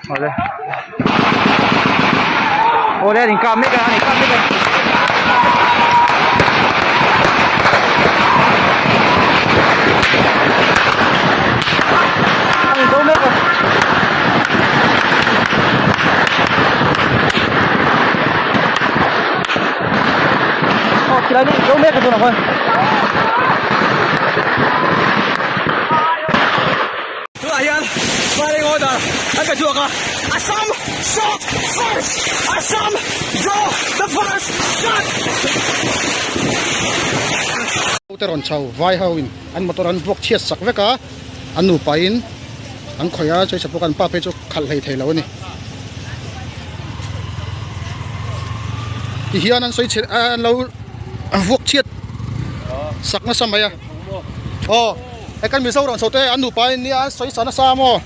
Awle Awle an inkap mek a an inkap mek a. An indo mek a. Aw khilai mek indo mek a tunah khuan. Tunah hian firing order an pe chhuak a, Assam shot first! Assam draw the first shot! Te rawn chho vai ho in an motor an vuak chhiat sak vek a, an nupa in an khawih a, chuai sapawk an pa phei chu khalh hlei thei lo a ni. Ti hian an sawi chhe an lo vuak chhiat sak nasa mai a, aw. Hei kan Mizoram chho te an nupa in nia an sawi sa nasa maw?